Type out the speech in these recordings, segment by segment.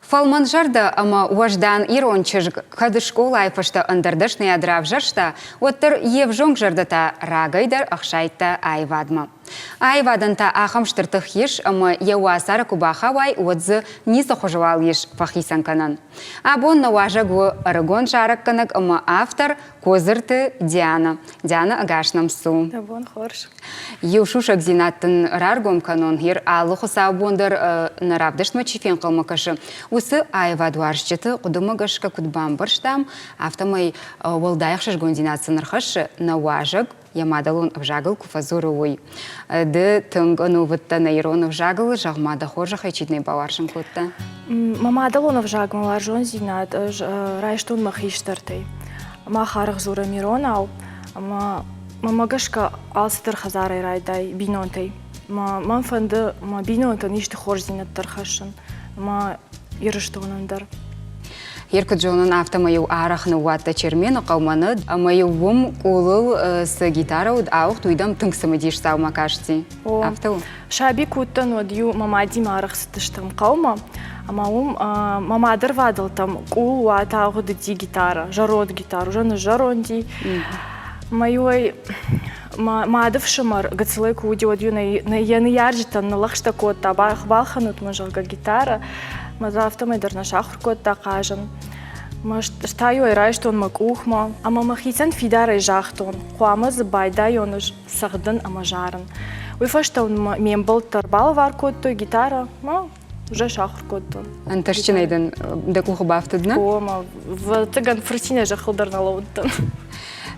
Фӕлмӕнзӕрдӕ ӕмӕ уӕздан ирон чызг кӕд скъолайы фӕстӕ ӕндӕр дӕсныйад равзӕрста, уӕддӕр йе взонг зӕрдӕ та рагӕй дӕр ӕхсайдта аивадмӕ. Аивадӕн та ахӕм стыр тых ис, ӕмӕ йӕ уацары куы бахауай, уӕд дзы ницы хуызы уал ис фӕхицӕн кӕнӕн. Абон нӕ уазӕг у ӕрыгон зарӕггӕнӕг ӕмӕ автор Кодзырты Диана. Диана, ӕгас нӕм цу. Дӕ бон хорз. Иу сусӕгдзинад дын раргом кӕнон, гъер алы хуыцаубон дӕр нӕ равдыстмӕ чи фенхъӕлмӕ кӕсы, уыцы аивадуарзджыты хъуыдымӕ гӕсгӕ куыд бамбӕрстам, афтӕмӕй уӕлдай ӕхсызгондзинад сын ӕрхӕссы нӕ уазӕг йӕ мадӕлон ӕвзагыл куы фӕдзуры, уый. Ды тынг ӕнувыд дӕ нӕ ирон ӕвзагыл, зӕгъ-ма, дӕ хорзӕхӕй чи нӕ бауарзын кодта? Мӕ мадӕлон ӕвзагмӕ уарзондзинад ӕз райстон мӕ хистӕртӕй. Мах арӕх дзурӕм иронау, ӕмӕ мӕмӕ гӕсгӕ алцыдӕр хӕдзарӕй райдай, бинонтӕй. Мӕн фӕнды мӕ бинонтӕн исты хорздзинӕдтӕ ӕрхӕссын ӕмӕ Ирыстонӕн дӕр. Йе куыд зонын, афтӕмӕй-иу арӕх ныууадтӕ Чермены хъӕумӕ нӕ, ӕмӕ-иу уым къулыл цы гитарӕ уыд ауыгъд, уый дӕм тынг цымыдис дзаумӕ касти. Афтӕ у? Саби куы уыдтӕн, уӕд-иу мӕ мадимӕ арӕх цыдыстӕм хъӕумӕ, ӕмӕ уым мӕ мадырвадӕлтӕм къул уат агъуыд уыди гитарӕ, зӕронд гитарӕ, уже ныззӕронди. Мӕ-иу ӕй мӕ мады фсымӕр гыццылӕй куы уыди, уӕд-иу йӕ ныййарджытӕн ныллӕгъстӕ кодта, балхӕнут мын, зӕгъгӕ, гитарӕ. Мӕ дзы афтӕмӕй дӕр нӕ сахуыр кодта хъазын. Мӕ стӕй-иу ӕй райстон мӕ къухмӕ ӕмӕ мӕхицӕн фидарӕй загътон, хъуамӕ дзы байдайон ӕз цӕгъдын ӕмӕ зарын. Уый фӕстӕ ме мбӕлттӕ ӕрбалӕвар кодтой гитарӕ, мӕ уже сахуыр кодтон. Ӕнтыстджынӕй дын дӕ къухы бафтыд, нӕ? О, мӕ вӕццӕгӕн фырцинӕй зӕххыл дӕр нӕ лӕууыдтӕн.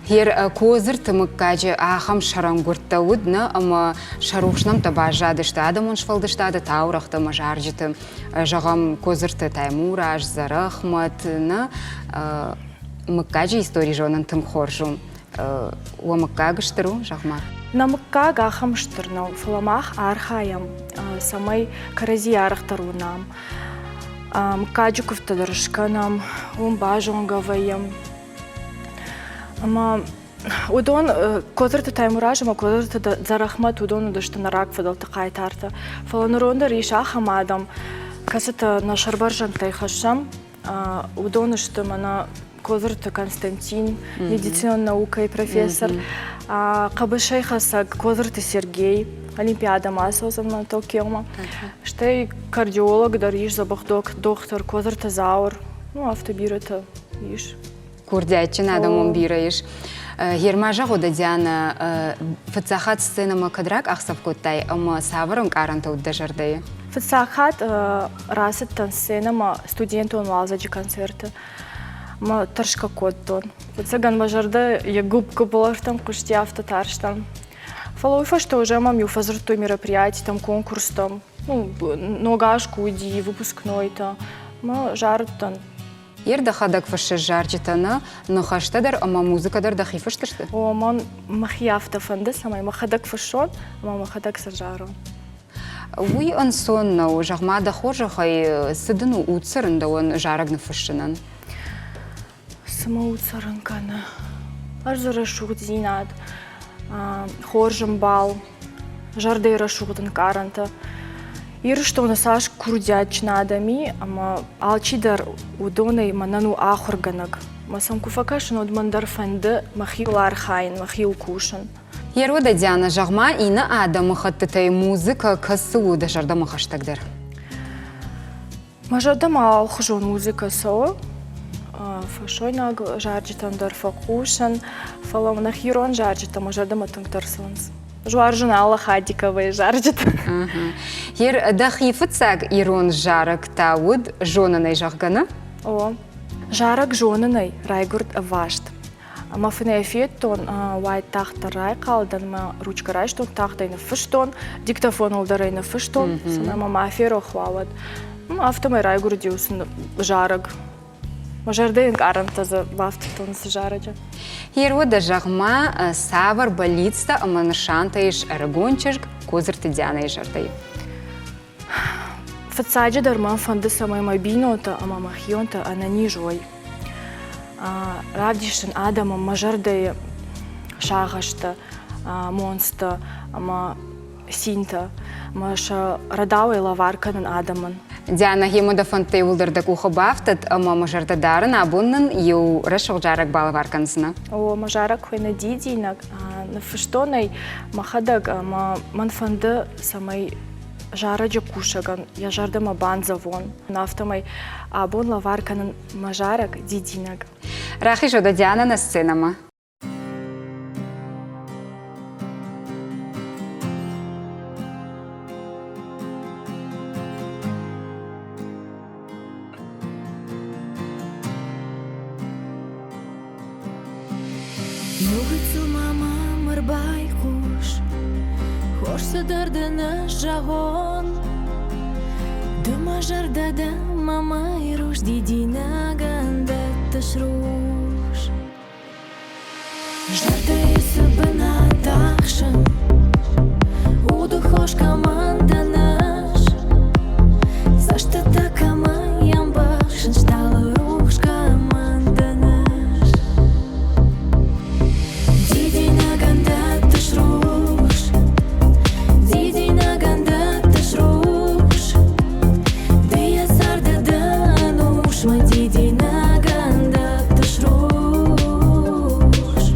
Гъер Кодзырты мыггаджы ахӕм сӕрӕнгуырдтӕ уыд, нӕ, ӕмӕ сӕ рухс нӕмттӕ баззадысты адӕмон сфӕлдыстады таурӕгътӕ ӕмӕ зарджыты. Зӕгъӕм, Кодзырты Таймураз, Дзӕрӕхмӕт, нӕ мыггаджы истори зонын тынг хорз у. Уӕ мыггаг стыр у, зӕгъ-ма? Нӕ мыггаг ахӕм стыр нӕу, фӕлӕ мах архайӕм, цӕмӕй кӕрӕдзи арӕхдӕр уынӕм. Мыггаджы куывдтӕ дӕр скӕнӕм, уым базонгӕ вӕййӕм. Ӕмӕ уыдон Кодзырты Таймураз ӕмӕ Кодзырты Дзӕрӕхмӕт уыдон уыдысты нӕ рагфыдӕлты хъайтартӕ. Фӕлӕ нырон дӕр ис ахӕм адӕм, кӕцытӕ нӕ сӕрбӕрзӕндтӕй хӕссӕм. Уыдон сты мӕнӕ Кодзырты Константин, медицинон наукӕйы профессор, хъӕбысӕйхӕцӕг Кодзырты Сергей, Олимпиадӕмӕ ацӕудзӕн мӕ Токиомӕ. Стӕй кардиолог дӕр ис, дзӕбӕх дохтыр Кодзырты Зауыр, ну афтӕ бирӕтӕ ис. Курдиатджын адӕмон бирӕ ис. Герма зӕгъуыды, Диана, фыццаг хатт сценӕмӕ кӕд ракъахдзӕф кодтай ӕмӕ цавӕр ӕнкъарӕнтӕ уыд дӕ зӕрдӕйы? Фыццаг хатт рацыдтӕн сценӕмӕ студентон уалдзӕджы концерты. Мӕ тӕрсгӕ кодтон. Ӕцӕгӕн мӕ зӕрдӕ йӕ гуыпп-гуыпп хъуысти, афтӕ тарстӕн. Фӕлӕ уый фӕстӕ уже мӕм-иу фӕдзырдтой мероприятитӕм, конкурстӕм. Ну, ног аз куы уыди, выпускнойтӕ. Мӕ зарыдтӕн. Ер дӕхӕдӕг фыссыс зарджытӕ нӕ, ныхӕстӕ дӕр ӕмӕ музыкӕ дӕр дӕхи фыст сты? О, мӕн мӕхи афтӕ фӕнды, цӕмӕй мӕхӕдӕг фыссон ӕмӕ мӕхӕдӕг сӕ зарон. Уый ӕнцон нӕу. Зӕгъ-ма, дӕ хорзӕхӕй, цы дын у удцырын дӕуӕн зарӕг ныффыссынӕн? Цы мӕ удцырын кӕны? Ӕрдзы рӕсугъддзинад, хорз ӕмбал, зӕрдӕйы рӕсугъд ӕнкъарӕнтӕ. Ирыстоны цас курдиатджын адӕм и, ӕмӕ алчидӕр уыдонӕй мӕнӕн у ахуыргӕнӕг. Мӕ сӕм куы фӕкӕсын, уӕд мӕн дӕр фӕнды мӕхиуыл архайын, мӕхиуыл кусын. Ерода Диана, зӕгъ-ма, иннӕ адӕмыхӕттытӕй музыкӕ кӕцы у дӕ зӕрдӕмӕ хӕстӕгдӕр? Мӕ зӕрдӕмӕ алыхуызон музыкӕ цӕуы. Фӕсойнаг зарджытӕн дӕр фӕхъусын, фӕлӕ нӕхи ирон зарджытӕ мӕ зӕрдӕмӕ тынгдӕр цӕуынц. Ӕз уарзын Алла Хадиковайы зарджытӕ. Ер, дӕхи фыццаг ирон зарӕг та уыд зонынӕй зӕгъгӕ, нӕ? О, зарӕг зонынӕй райгуырд ӕваст. Ӕмӕ фынӕй федтон, уайтагъддӕр райхъал дӕн, мӕ ручкӕ райстон, тагъдӕй ныффыстон, диктофоныл дӕр ӕй ныффыстон, цӕмӕй мӕ ма ферох уа, уӕд. Афтӕмӕй райгуырди уыцы зарӕг. Мӕ зӕрдӕйы ӕнкъарӕнтӕ дзы бафтыдтон уыцы зарӕджы. Ерода, зӕгъ-ма, цавӕр бӕллицтӕ ӕмӕ нысантӕ ис ӕрыгон чызг Кодзырты Дианӕйы зӕрдӕйы? Фыццаджыдӕр мӕн фӕнды, цӕмӕй мӕ бинонтӕ ӕмӕ мӕ хионтӕ ӕнӕниз уой. Равдисын адӕмӕн мӕ зӕрдӕйы сагъӕстӕ, монцтӕ ӕмӕ цинтӕ, ӕмӕ сӕ рӕдауӕй лӕвар кӕнын адӕмӕн. Диана, гъемӕ дӕ фӕндтӕ иууылдӕр дӕ къухы бафтыд, ӕмӕ мӕ зӕрдӕ дарын, абон нын иу рӕсугъд зарӕг балӕвар кӕндзынӕ. О, мӕ зарӕг хуыйны Дидинӕг. Ныффыстон ӕй мӕхӕдӕг ӕмӕ мӕн фӕнды, цӕмӕй зарӕджы хъусӕгӕн йӕ зӕрдӕмӕ бандзӕвон. Афтӕмӕй абон лӕвар кӕнын мӕ зарӕг Дидинӕг. Рахизӕд Диана нӕ сценӕмӕ. Иугыццыл ма мӕм ӕрбайхъус, Хорз цыдӕр дын ӕз зӕгъон. Ды мӕ зӕрдӕ дӕ, мӕ мӕйрухс дидинӕгӕн дӕттыс рухс. Зӕрдӕйы цы бынат ахсын, Уды хос кӕмӕн дӕн ӕз, Цӕстытӕ кӕмӕй ӕмбӕхсын, Стъалы рухс кӕмӕн дӕн ӕз. Дидинӕгӕн дӕттыс рухс, Дидинӕгӕн дӕттыс рухс, Ды йӕ царды дӕ ӕнусмӕ Дидинӕгӕн дӕттыс рухс.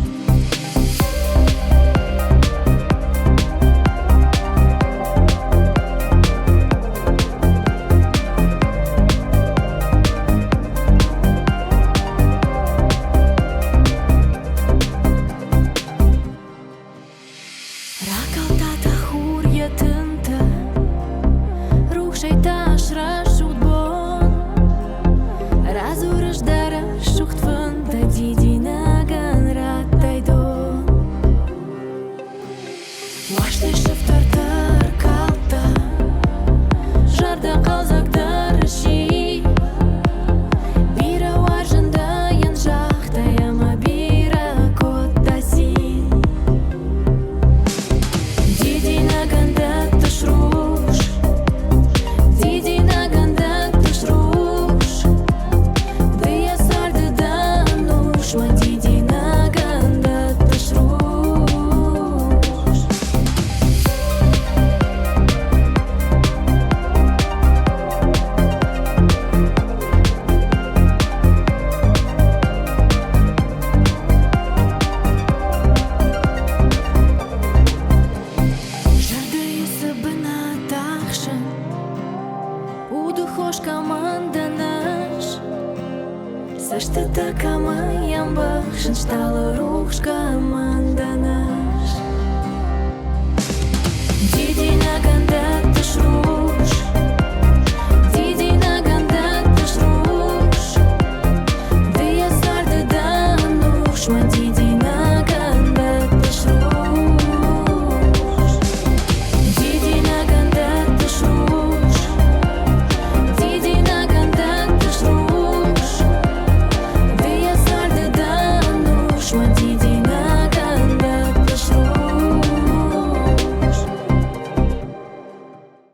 Ракалдта та хур йӕ тынтӕ, Рухсӕй та срӕсугъд бон. Радзурыс дӕ рӕсугъд фынтӕ, Дидинӕгӕн радтай дон. Уарзтӕй сыфтӕртӕ ркалдта, Зӕрдӕ хъӕлдзӕгдӕр ысси. Бирӕ уарзын дӕ йын загътай ӕмӕ бирӕ кодта цин. Дидинӕгӕн дӕттыс рухс, Дидинӕгӕн дӕттыс рухс, Ды йӕ царды дӕ ӕнусмӕ Дидинӕгӕн дӕттыс рухс. Зӕрдӕйы цы бынат ахсы, Уды хос кӕмӕн дӕн ӕз, Цӕстытӕ кӕмӕй ӕмбӕхсынц, Стъалы рухс кӕмӕн дӕн ӕз.